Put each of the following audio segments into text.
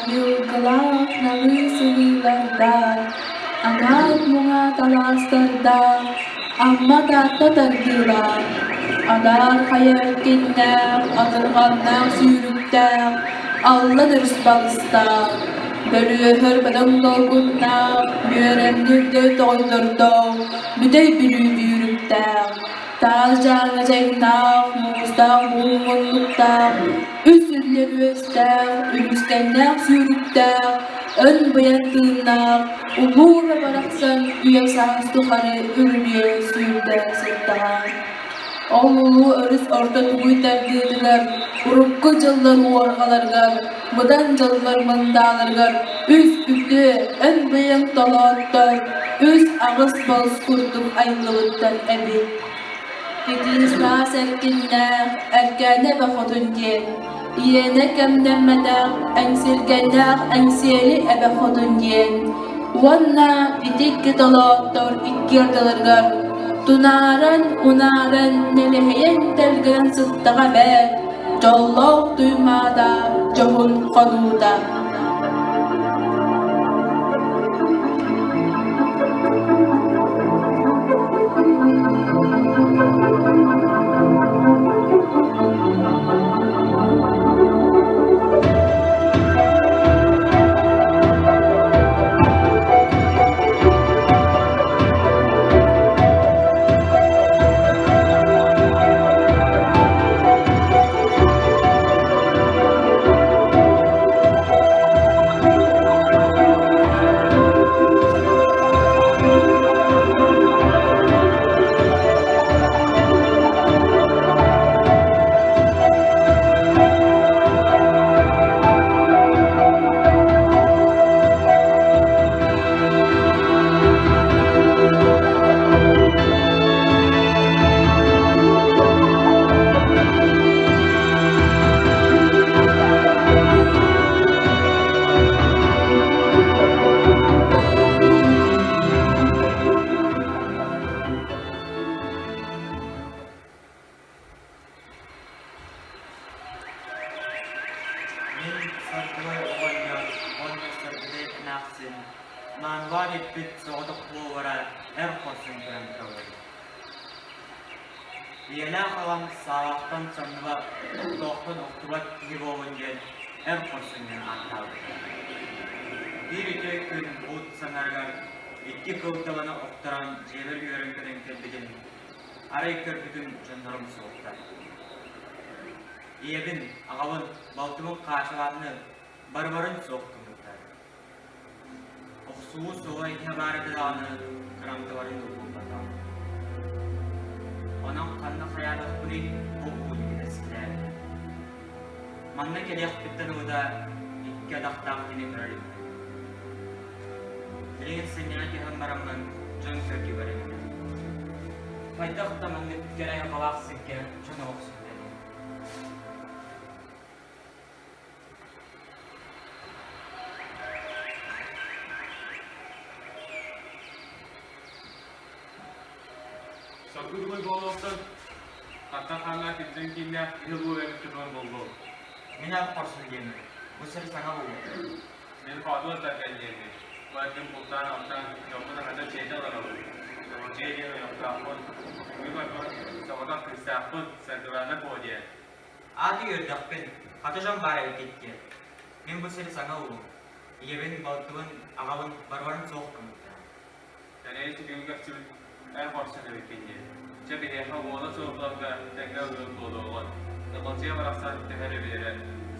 Айылгылаах налыы сыһыылардаах, аҥаар муҥа талаастардаах, Амма Таатта тардыылаах, адаар хайа эркиннээх, адырҕаннаах сүүрүктээх, аллан өрүс балыстаах, бөлүөһөр бөдөҥ долгуннаах, үөрэмньи үрдэй тоҕойдордоох, бүтэй Бүлүү бүүрүктээх, таас дьааҥы дьаҥнаах, муустаах муҥ муннуктаах, үс үллэр үөстээх, үлүскэннээх сүүрүктээх, өн быйан тыыннаах, улуу эбэ барахсан үйэ-саас тухары үрүлүйэ сүүрдэ сыттаҕа. Ол улуу өрүс орто тугуй тардыытыгар, урукку дьыллар уорҕаларыгар, быдан дьыллар мындааларыгар үс үтүө, өн быйаҥ толооттор, үс аҕыс балыс курдук айыллыбыттар эбит. Кэтиис таас эркиннээх, Эркээнэ эбэ хотун диэн, иэнэ кэмнэммэтэх, эҥсилгэннээх Эҥсиэли эбэ хотун диэн уонна ити икки толооттор икки ардыларыгар тунааран, унааран, нэлэһийэн тэлгэнэн сыттаҕа эбээт, дьоллоох Туймаада дьоһун хонуута. Мин Саргылай оҕонньор уонна Саргыдай эмээхсин маанылаан иппит соҕотох буолара эр хорсун көрөн турабын. Ийэлээх аҕам саалахтан самныбат, охтоохтон охтубат киһи буолун диэн эр хорсун диэн ааттаабыттар. Биир үтүө күн булт санарыгар икки кыл табаны охторон дьиэбэр үөрэн көтөн кэлбитим, арай көрбүтүм дьоннорум суохтар. Ийэбин, аҕабын, балтыбын хаачылаанны барыбарын суох гыммыттар. Охсуһуу суола иһэ баар этэ даҕаны кырамталарын булбатах. Онон ханна хайаатахпыный бу уһун кэтэспитэ. Манна кэлиэхпиттэн ылыта икки атахтаах кини көрөр иликпин. Билигин сынньана түһэн бараммын дьон көрдүү барабын. Хайдах да маннык кэрэ айылҕалаах сиргэ дьон олохсуйда дии. Саргы дугуй буолуохтан хантан хааннаах кимтэн кииннээх киһи улуу эбит туһунан буоллун. Мин ат хорсун диэммин. Бу сир саҥа буолуо. Мин хоодуот тарган диэммин. Бу эргин бултаан-алтаан дьоммун аһата дьиэтэ олоробун. Дьиэ диэн ойохтоохпун. Бүгүн барбын соҕотох кыыстаахпын Саргылаана Куо диэн. Ааты үөрдэхпин, хата дьон баар эбиккит диэн. Мин бу сири саҥа ыллым. Ийэбин, балтыбын, аҕабын барыларын суох гыммыттара. Кэрэйи сүгүн көрсүбүт эр хорсун эбиккин дии. Чэ биһиэхэ уола суох ыалга тэҥҥэ ыал буолуоҕун. Ымалдьыйа барахсан төһө эрэ билэрэ.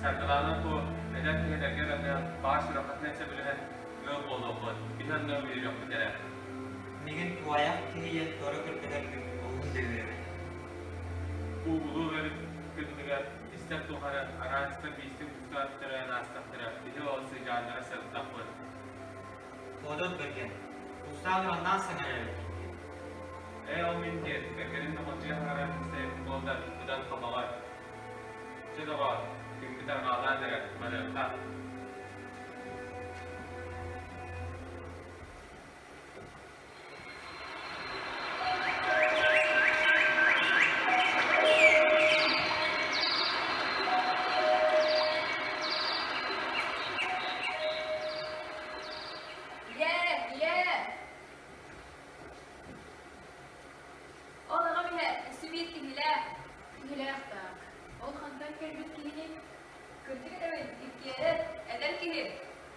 Саргылаана Куо эдэр киһи эдэргэ тардыһан баар сүрэххитинэн сөбүлэһэн ыал буолуоххут. Биһи онно үөрүөхпүт эрэ. Миигин туайах киһи диэн туора көрдөһөргүн олуһун да үөрэбин. Бу улуу эбит кытылыгар истэр тухары араастан биистик устаат төрөөн аастахтара биһи ол сыдьааннара сырыттахпыт. Куотун бэргэн, устаан ураннаан саҥарар эбиккин дии. Ээ ол мин диэн, кэргэним доҕордьуйа хаҥарар истэбит буоллар, быдан хомоҕой. Чэ доҕоор, күммүт арҕаалаан эрэр, барыахха. биир киһилээх. Киһилээх даа, ол хантан кэлбит киһиний? Кырдьык этэбин, иккиэлэр, эдэр киһи.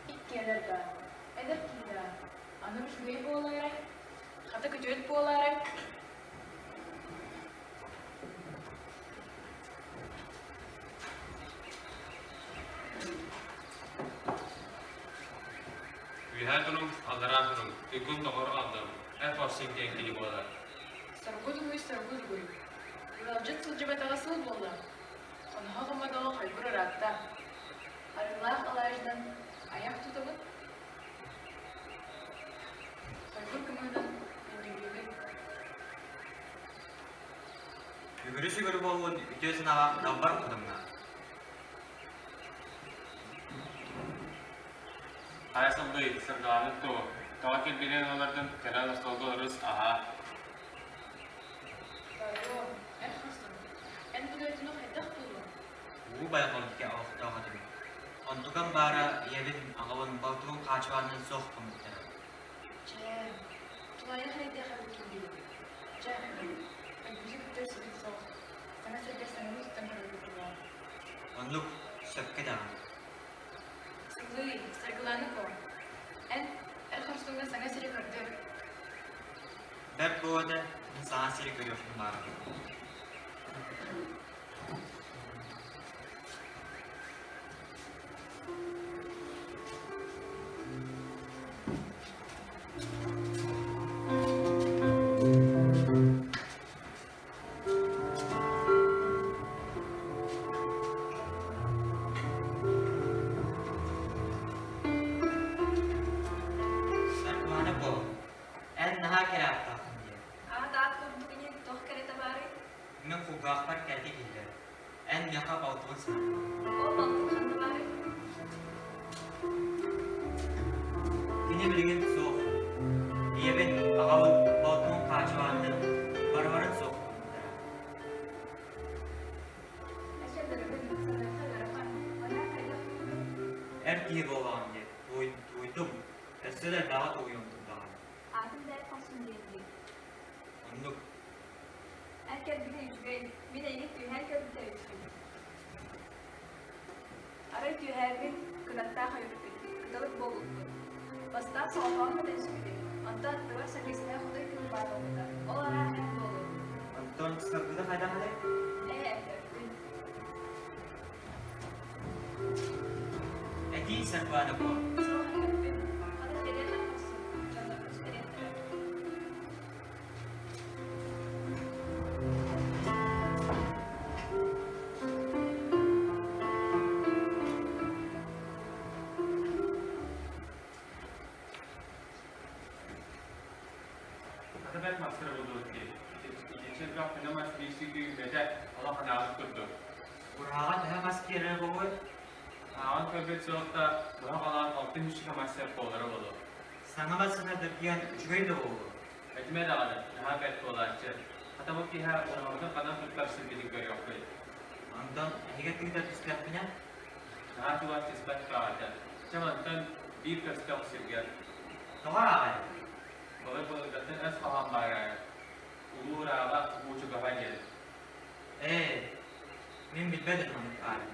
Иккиэлэр даа, эдэр киһи даа, аны үчүгэй буолаарай? Хата күтүөт буолаарай? Үөһээ туруҥ, аллараа туруҥ, туйгун доҕор алдым, эр хорсун диэн кини буолар. Соргу дугуй, соргу дугуй. Ыалдьыт сылдьыбатаҕа сыл буолла. Хоноһо хомодоҕо хойгур ыраатта. Арыылаах алаадьынан айах тутабын. Хойгур кымыһынан күндүлүүбүн. Үгүрү-сүгүрү буолуон үтүө санаалаах далбар хотуҥҥа. Хайа сылгый, сырдаланык дуо? Тоҕо кэлбитин олордун, кэлэн остуолга олорус, аһаа. Тоойуом, эр хорсун, эн бу дойдуну хайдах буллуҥ? Уу байҕалга олохтоох этим. Онтукам баара ийэбин, аҕабын, балтыбын хаачыбаанын суох гыммыттара. Чэ, тулаайах эрэйдээх эбиккин дии. Чэ, өлбүтү кытта өлсүбүт суох. Саҥа сиргэ саҥаны туттан көрөргүт буолуо. Оннук, сөпкө даҕаны. Сыллыы, Саргылаана Ко, эн эр хорсуҥҥа саҥа сири көрдөр. Бэрт буолуо этэ, мин саҥа сири көрүөхпүн баҕарабын. Саргылаана буол, эн наһаа кэрэ ааттааххын диэн. Аат аат курдук ини туох кэрэтэ баарый? Мин кулгаахпар кэлбит иһиллэр. Эн миэхэ балтыбын санаатыҥ. Ол балтыҥ ханна баарый? Кини билигин суох. Ийэбин, аҕабын, балтыбын хаачыбааннын, барыбарын суох гыммыттара. Эчэ дырыбын, саныахха ыарахан. Манна хайдах тууйдуҥ? Эр киһи буоллаҕым дии, тууйдум. Өссө да элбэҕи тууйуом турдаҕа. Аатын да хорсун диэн дии. Оннук. Эн кэлбитиҥ үчүгэй, мин эйигин түһээн көрбүтэ эбиппин. Арай түһээммин, кынаттаах эбиппин, кыталык буолбуппун. Бастаан соҕотоҕун да түспүтүм, онтон аттыбар сэлиэстээх хотой кыыл баар буолбута. Ол араас эн буолуо. Онтон саргыда хайдах этэй? Ээ, өппүн. Этии Саргылаана буо. Суох өппүн. Хата кэлиэн ахсым, дьоннорбут сүтэриэхтэрэ. Ата бэрт мастара буолуо дии. Итинчэ элбэх күнэ мас биирсик үүммэтэ, олох анаабыт курдук. Ураһаҕа төһө мас киирэрэ буолуой? Ааҕан көрбүт суох да, быһа холоон алтын үчүгэ мас сөп буолара буолуо. Саҥа массыына дыргыйан үчүгэй да буолуо. Этимэ даҕаны, наһаа бэрт буолааччы. Хата бу киэһэ ураһабытын ханан туттар сирбитин көрүөхпүт. Онтон эһиги тыыта түстэхпинэ? Наһаа чугас түспэт баҕата. Чэ мантан биир көстөөх сиргэ. Тоҕо ааҕай? Былыр-былыргаттан өс хоһоон баара. Улуу ырааҕа уу чугаһа диэн. Ээ, мин билбэт этим оннук аайы.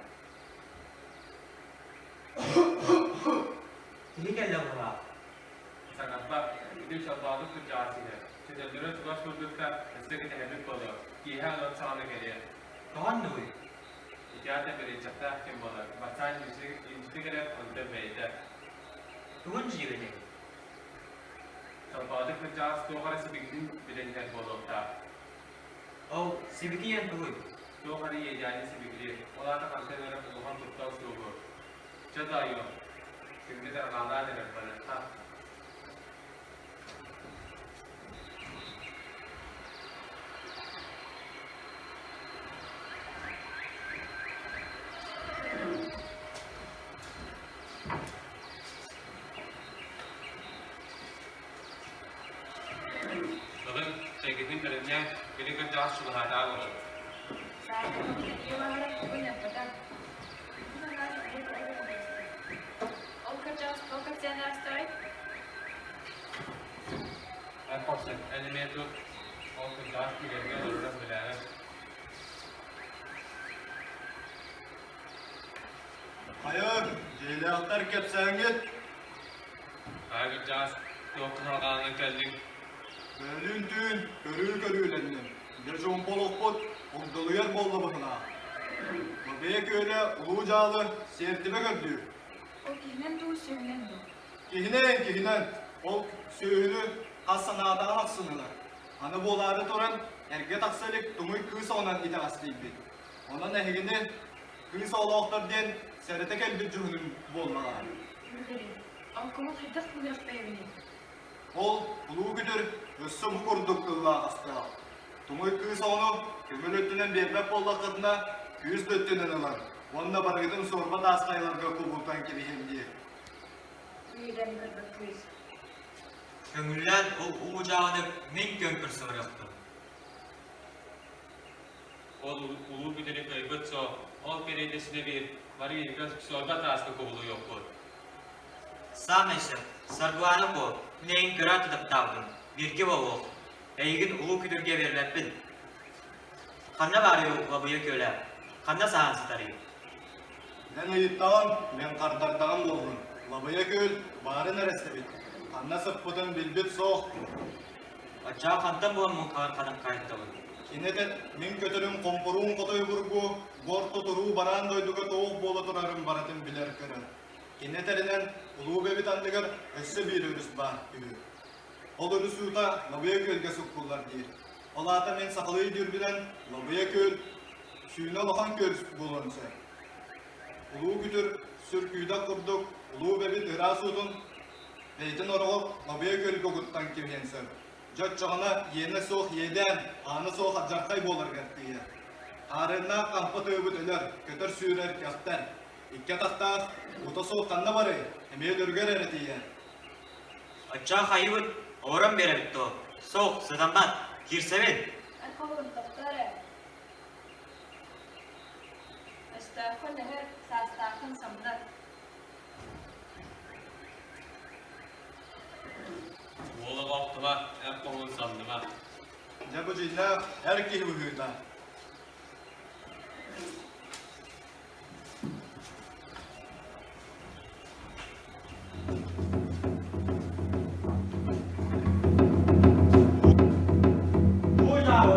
Киһи кэллэ быһыылаах. Саҥарбат, ити чалбаабыт кырдьаҕас иһэр. Чөтөллөрө чугас курдукка өссө кэтэһэрбит буолуо. Киэһэ ылан саҕана кэлиэ. Тоҕо оннугуй? Ити аата бэриэччэхтээх ким буолар. Баччаан илдьити кэлэр, онтон бэйэтэ. Тугун дьиибэтэй? Чалбаабыт кырдьаҕас туох эрэ сибикитин билэн иһэр буолуохтаах. Ол сибики диэн тугуй? Туох эрэ иэдээни сибикилиир. Ол аата хантан эрэ улахан куттал суоһуур. Чэ тоойуом, күҥҥүт арҕаалаан эрэр барыахха. Ылыҥ, чэйгитин бэлэмнээҥ, били кырдьаҕас чугаһаатаҕа буолар. Саатар, ийэлээх тугун эппэтэх. Ол кырдьаҕас туох кэпсээн аастаҕай? Эн хорсун, эн эмиэ тут, ол кырдьаҕас киирэргэ олордон билээҕин. Дьиэлээхтэр кэпсээҥҥит? Хайа кырдьаҕас, туох кыһалҕаланан кэллиҥ? Бөөлүүн түүн көрүү көрүүлэнним. Дьэ чуумпу олохпут огдолуйар буолла быһылаах. Бэйэ күөлэ улуу дьаалы сиэртибэ көрдүүр. Ол киһинэн дуу, сүөһүнэн дуу? Киһинэн, киһинэн. Ол сүөһүнү хас санаатаҕын ахсын ылар. Аны буолаары туран, эргэ тахса илик туҥуй кыыс оҕонон итэҕэстийбит. Онон эһигини кыыс оҕолоохтор диэн сэрэтэ кэлбит дьуһунум буоллаҕа. Ол кумул хайдах булуохтайбыный? Ол улуу күтүр өссө бу курдук тыллаах-астаах. Туҥуй кыыс оҕону көҥүл өттүнэн биэрбэт буоллаххытына, күүс да өттүнэн ылар уонна барыгытын суорба таас хайаларга кубулутан кэбиһиэм диир. Үйэлэрин көрбөт кыыс. Көҥүллээн ол уу дьааны мин күөн көрсө барыахпын. Ол улуу күтүрү кыайбыт суох, ол кэриэтэ синэ биир бары бииргэ суорба тааска кубулуйуохпут. Саамай сөп, Саргылаана Куо, мин эйигин көрөөт да таптаабытым, бииргэ буолуох. Эйигин улуу күтүргэ биэрбэппин. Ханна баарый Лабыйа күөлэ? Ханна саһан сытарый? Эн ыйыттаҕым, мин хардардаҕым буоллун. Лабыйа күөл баарын эрэ истэбит. Ханна сыппытын билбит суох. Оччоҕо хантан буолан муҥхаҕын ханан хаайтабын? Кини этэр, мин көтөрүм хомпоруун хотой бургу, буор тутуруу бараан дойдуга туох буола турарын барытын билэр-көрөр. Кини этэринэн, улуу эбэбит анныгар өссө биир өрүс баар үһү. Ол өрүс уута Лабыйа күөлгэ суккуллар диир. Ол аата мин сахалыы өйдүүрбүнэн Лабыйа күөл сүүнэ улахан күөл буолуон сөп. Улуу күтүр сүр күүдэх курдук улуу эбэбит ыраас уутун бэйэтин ороҕор Лабыйа күөлгэ угуттан кэбиһиэн сөп. Дьэ оччоҕуна иэнэ суох иэдээн, аана суох алдьархай буоларыгар тиийэр. Хаарыаннаах хампа тыабыт өлөр, көтөр-сүүрэр кэхтэр. Икки атахтаах ута суох ханна барый, эмиэ өлөрүгэр эрэ тиийэр. Оччоҕо хайыбыт, олорон биэрэбит дуо? Суох, сатаммат, киирсэбин. Эн хоһуун тохтоо эрэ. Өстөөххүн өһөр, саастааххын самнар. Уола охтума, эр хоһуун самныма. Дьэ бу дьиҥнээх эр киһи быһыыта. Улуу дьаалы,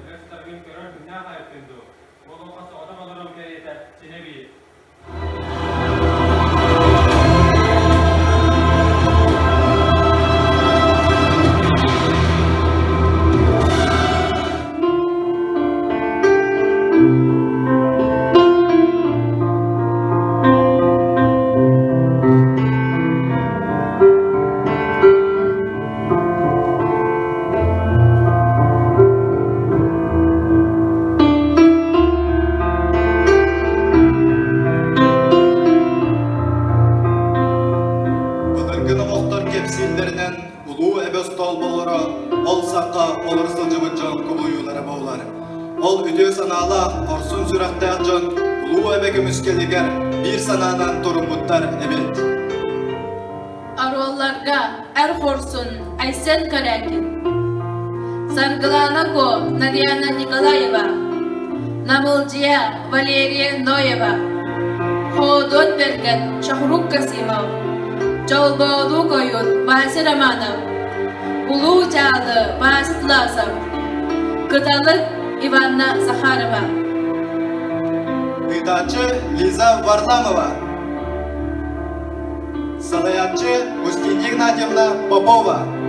өлөр сытаргын көрөр күннээх айыппын дуу? Ол олоххо соҕотох олорон кэриэтэ синэ биир. Былыргы номохтор кэпсииллэринэн улуу эбэ остоолболоро ол сахха олоро сылдьыбыт дьон кубулуйуулара буолар. Ол үтүө санаалаах, хорсун сүрэхтээх дьон улуу эбэ көмүскэлигэр биир санаанан туруммуттар эбит. Оруолларга Эр Хорсун Айсен Корякин, Саргылана Ко Нарьяна Николаева, Намылдьыйа Валерия Ноева, Хоодуот Бэргэн Шахрук Касимов, Чолбоодук Ойуун Вася Романов, Улуу Дьаалы Вася Тласов, Кыталык Иванна Захарова. Ыытааччы Лиза Варламова. Салайааччы Устинья Игнатьевна Попова.